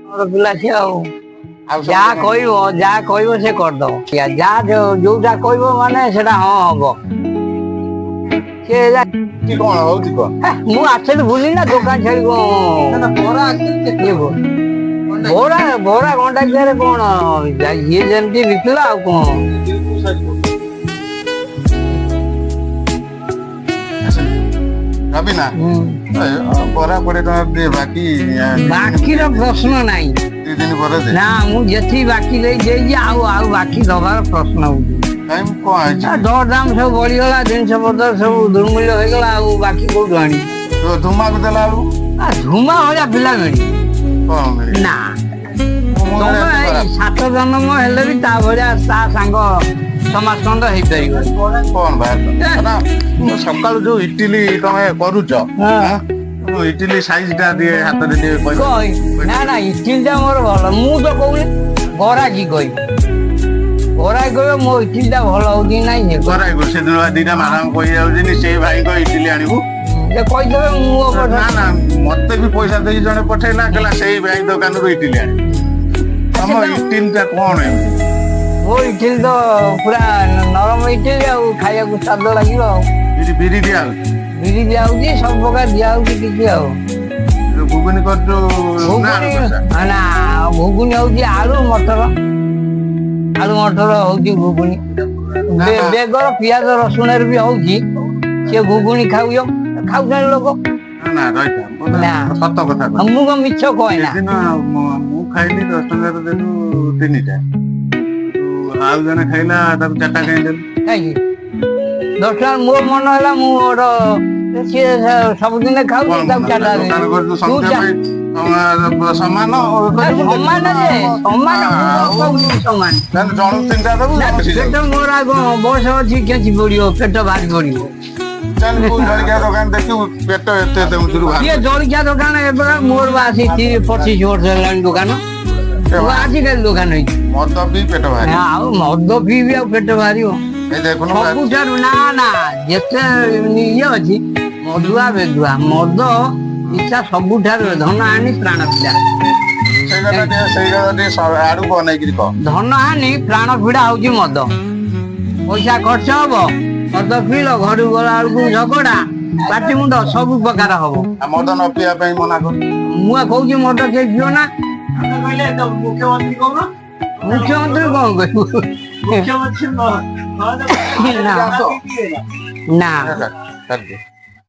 ମୋର ପିଲା ସିଏ ଆଉ ଆଉ ସବୁ ଯାହା କହିବ, ଯାହା କହିବ ସେ କରିଦବ। ଯାହା ଯୋଉଟା କହିବ ମାନେ ସେଟା ହଁ ହବ। ସେ କି କଣ ହଉଛି କଣ? ହେ, ମୁଁ ଆସିଲି ଭୁଲି ନା ଦୋକାନ ଛାଡି କଣ ଇଏ କର। ବରା ବରା ଘଣ୍ଟା କିଆରେ କଣ, ଇଏ ଯେମିତି ବିକିଲା ଆଉ କଣ। ରବିନା, ବରା 20 ଟଙ୍କା ଦେ ବାକି। ବାକିର ପ୍ରଶ୍ନ ନାହିଁ। 2 ଦିନ ପରେ ଦେ। ନା, ମୁଁ ଯେତିକି ବାକି ଦେଇ ଦେଇଛି, ଆଉ ଆଉ ବାକି ଦବାର ପ୍ରଶ୍ନ ଉଠୁନି। କାଇଁ, କଣ ହେଇଛି? ଦର ଦାମ ସବୁ ବଢିଗଲା, ଜିନିଷ ପତ୍ର ସବୁ ଦୁର୍ମୂଲ୍ୟ ହେଇଗଲା, ଆଉ ବାକି କୋଉଠୁ ଆଣିବି? ତୋ ଧୁମାକୁ ଦେଲା ବେଳକୁ ଆ ଝୁମା ଭଳିଆ ପିଲା ମିଳିବ କଣ ମିଳିବ? ନା। ମୁଁ ତମେ ଏତେ ଏଇ ଖରାପ। ସାତ ଜନ୍ମ ହେଲେ ବି ତା ଭଳିଆ ତା ସାଙ୍ଗ ସମାସ୍କନ୍ଦ ହେଇପାରିବନି। କଣ ବାହାର ନା, ସକାଳୁ ଯୋଉ ଇଟିଲି ତମେ କରୁଛ, ହଁ। ମୁଁ ଇଟିଲି ସାଇଜ ଟା ଟିକେ ହାତରେ ଟିକେ କହିବ। କହି ନା ନା, ଇଟିଲିଟା ମୋର ଭଲ। ମୁଁ ତ କହୁନି, ଗରାଖୀ କହିବି, ଗରାଖୀ କହିବ ମୋ ଇଟିଲିଟା ଭଲ ହଉଛି କି ନାଇଁ ସେ କହିବ। ଗରାଖୀ ସେଦିନ ବା ଦିଟା ମ୍ୟାଡାମ କହି ଯାଉଛନ୍ତି, ସେଇ ଭାଇଙ୍କ ଇଟିଲି ଆଣିବୁ। ସେ କହିଦେବେ ମୁଁ ଅବଶ୍ୟ ନା ନା, ମତେ ବି ପଇସା ଦେଇକି ଜଣେ ପଠେଇଲା, କହିଲା ସେଇ ଭାଇ ଦୋକାନରୁ ଇଟିଲି ଆଣିବୁ। ତମ ଇଟିଲି ଟା କଣ ଏମିତି? ମୋ ଇଟିଲି ତ ପୁରା ନରମ ଇଟିଲି, ଆଉ ଖାଇବାକୁ ସ୍ୱାଦ ଲାଗିବ। ଆଉ ବିରି ବିରି ଦିଆ ହଉଛି? ବିରି ଦିଆ ହଉଛି, ସବୁ ପ୍ରକାର ଦିଆ ହଉଛି କିଛି ଆଉ। ଯୋଉ ଘୁଗୁନି କରୁଛୁ ନା ଆଳୁ ଘୁଗୁନି କଷା? ନା, ଘୁଗୁନି ହଉଛି ଆଳୁ ମଟର, ଆଳୁ ମଟର ହଉଛି ଘୁଗୁନି। ବେଗର ପିଆଜ ରସୁଣରେ ବି ହଉଛି। ସେ ଘୁଗୁନି ଖାଉଛ, ଖାଉଛନ୍ତି ଲୋକ। ନା ନା, ରହିଥା, ମୁଁ ତ ନା। ସତ କଥା କହୁଛି। ମୁଁ କଣ ମିଛ କହେ ନା। ସେଦିନ ମୁଁ ଖାଇଲି 10 ଟଙ୍କାରେ ଦେଲୁ ତିନିଟା, ଆଉ ଜଣେ ଖାଇଲା ତାକୁ ଚାରିଟା କାଇଁ ଦେଲୁ? କାହିଁକି 10 ଟଙ୍କା? ମୋ ମନ ହେଲା, ମୁଁ ମୋର ସିଏ ସବୁଦିନ ଖାଉଛି, କଣ ତାକୁ ମନ ଚାରିଟା ହେଲା? ଦୋକାନ ଦେଲି। କରୁଛୁ ତୁ ସନ୍ଧ୍ୟା ପାଇଁ ସମାନ କରିବୁ। ସମାନ ଯେ ସମାନ, ମୁଁ କଣ କହୁଛି ସମାନ? ତାହେଲେ ଜଣକୁ ତିନିଟା ଦେବୁ। ନା, ପେଟ ମୋର ଆଉ କଣ ବୟସ ଅଛି ଖେଞ୍ଚି ପଡିବ, ପେଟ ବାହାରି ପଡିବ? ଚାଲ, କୋଉ ଜଳଖିଆ ଦୋକାନ ଦେଖିବୁ ପେଟ ଏତେ ଏତେ ଉଞ୍ଚୁରୁ ଇଏ ବାହାରି। ଜଳଖିଆ ଦୋକାନ ଏବେ ମୋର ବା ଆସି 25 ବର୍ଷ ହେଲାଣି ଦୋକାନ। ମୁଁ ଆଜିକାଲି ଦୋକାନ ହେଇଛି। ମଦ ପିଇ ପେଟ ବାହାରି। ଆଉ ମଦ ପିଇବି ଆଉ ପେଟ ବାହାରିବ? ଏଇ ଦେଖୁନୁ। ସବୁଠାରୁ ନା ନା, ଯେତେ ଇଏ ଅଛି ମଦୁଆ ବେଦୁଆ, ମଦ ଇଚ୍ଛା ସବୁଠାରୁ ଧନ ହାନି ପ୍ରାଣ ପୀଡ଼ା। ସେଇ କଥା ଟିକେ, ସେଇ କଥା ଟିକେ ଆଡକୁ ଅନେଇକିରି କହ। ଧନ ହାନି ପ୍ରାଣ ପୀଡ଼ା ହଉଛି ମଦ। ପଇସା ଖର୍ଚ୍ଚ ହବ, ମଦ ପିଇଲ, ଘରକୁ ଗଲା ବେଳକୁ ଝଗଡା ପାଟି ମୁଣ୍ଡ ସବୁ ପ୍ରକାର ହବ। ଆଉ ମଦ ନ ପିଇବା ପାଇଁ ମନା କର। ମୁଁ ଆଉ କହୁଛି ମଦ କେହି ପିଅ ନା। କହିଲେ ତ ମୁଖ୍ୟମନ୍ତ୍ରୀ କହୁନ। ମୁଖ୍ୟମନ୍ତ୍ରୀ କଣ କହିବୁ? ମୁଖ୍ୟମନ୍ତ୍ରୀ ନା ନା। ନା। କାଟିଦେ।